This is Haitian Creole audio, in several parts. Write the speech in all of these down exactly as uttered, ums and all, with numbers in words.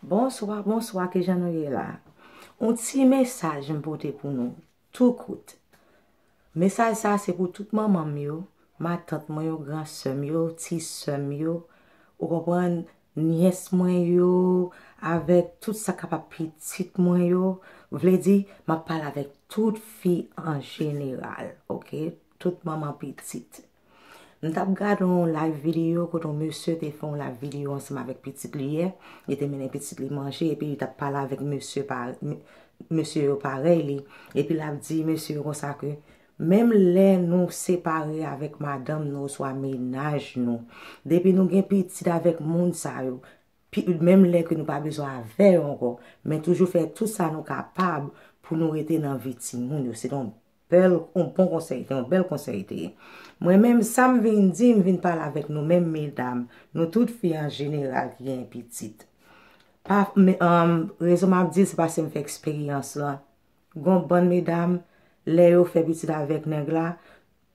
Bonswa, bonswa, kijan nou ye la? Yon ti mesaj m pote pou nou, tou kout. Mesaj sa se pou tout manman m yo, matant mwen yo, gran sè m yo, ti sè m yo, ou konprann, nyès mwen yo, avèk tout sa kapab pitit mwen yo. Vle di, m ap pale avèk tout fi an jeneral, oke? Tout manman pitit. M t ap gade yon live videyo kote yon mesye te fè yon live videyo ansanm avèk pitit li yè. Li te mennen pitit li manje epi li t ap pale avèk mesye pa, mesye yo parèy li. Epi l ap di mesye yo konsa ke menm lè nou separe avèk madanm nou oswa mennaj nou, depi nou gen pitit avèk moun sa yo, pi, menm lè ke nou pa bezwen avè yo ankò, men toujou fè tout sa nou kapab pou nou rete nan vi timoun yo. Se yon bèl, yon bon konsèy, se yon bèl konsèy te ye. Mwen menm, sa m vin di, m vin pale avèk nou menm medam, nou tout fi an jeneral ki gen pitit. Pa, men, um, rezon m ap di l, se paske m fè eksperyans lan. Gon bann medam, lè yo fè pitit avèk nèg la,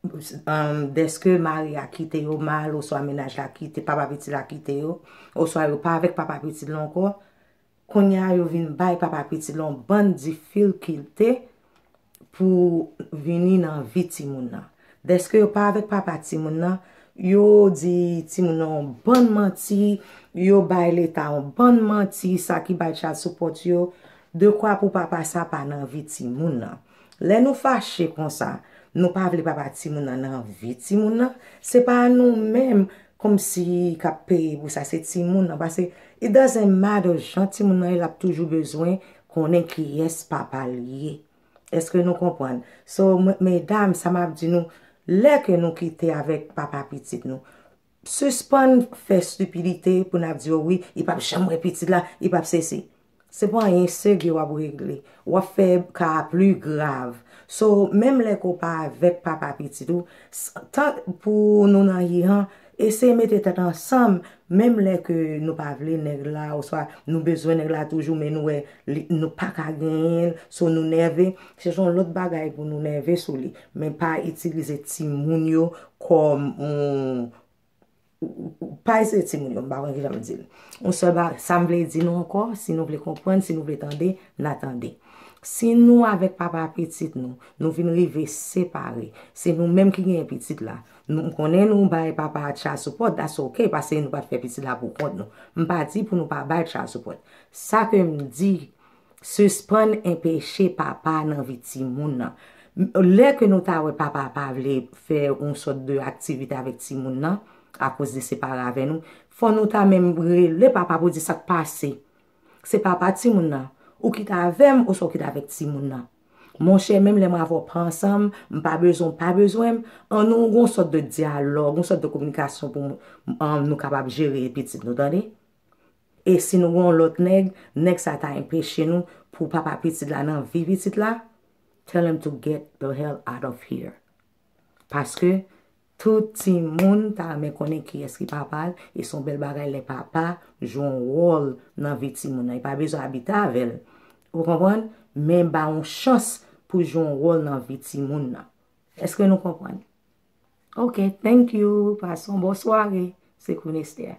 um, dèske mari a kite yo mal, oswa mennaj la kite, papa pitit la kite yo, oswa yo pa avèk papa pitit la ankò, kounye a yo vin bay papa pitit la yon bann difikilte pou vini nan vi timoun nan. Dèske yo pa avèk papa timoun nan, yo di timoun nan yon bann manti, yo bay Leta yon bann manti, sa ki bay child support yo, dekwa pou papa sa pa nan vi timoun nan. Lè nou fache konsa, nou pa vle papa timoun nan nan vi timoun nan, se pa nou menm kòmsi k ap peye pou sa, se timoun nan. Paske it doesn't matter jan timoun nan ye, l ap toujou bezwen konnen kiyès papa l ye. Èske nou konprann? So, mwen, medam, sa m ap di nou, lè ke nou kite avèk papa pitit nou, sispann fè estipidite pou n ap di, "O wi, li p ap janm wè pitit la, li p ap sesi." Se pa anyen serye w ap regle. W ap fè ka a pli grav. So, menm lè ke w pa avèk papa pitit ou, s-, tan pou nou nan hi an, eseye mete tèt ansanm, menm lè ke nou pa vle nèg la, oswa nou bezwen nèg la toujou, men nou wè li, nou pa ka genyen l, so nou nève, se yon lòt bagay pou nou nève sou li. Men pa itilize timoun yo kòm yon, pa itilize timoun yo, m pa konn kijan m di l. Yon sèl bagay, sa m vle di nou ankò, si nou vle konprann, si nou vle tande, n a tande. Si nou avèk papa pitit nou, nou vin rive separe, se nou menm ki genyen pitit la. Nou, m konnen nou bay papa child support, that's ok, paske nou pa t fè pitit la pou kont nou. M pa di pou nou pa bay child support. Sa ke m di, sispann enpeche papa nan vi timoun nan. M-, lè ke nou ta wè papa pa vle fè yon sòt de aktivite avèk timoun nan, akoz li separe avè nou, fò nou ta menm rele papa pou di sa k pase. Se papa timoun nan. Ou kite avè m, oswa ou kite avèk timoun nan. Monchè, menm lè mwen avè w pa ansanm, m pa bezwen, w pa bezwen m, an nou gon sòt de dyalòg, gon sòt de kominikasyon pou, um, nou kapab jere pitit nou, tande? E si nou gon lòt nèg, nèg sa ta enpeche nou pou papa pitit la nan vi pitit la, tell him to get the hell out of here. Paske tout timoun ta renmen konnen kiyès ki papa l, e se yon bèl bagay lè papa jwe yon wòl nan vi timoun nan. Li pa bezwen abite avè l. Ou konprann? Men ba yon chans pou jwe yon wòl nan vi timoun nan. Èske nou konprann? Ok, thank you. Pase yon bon sware. Se Queen Esther.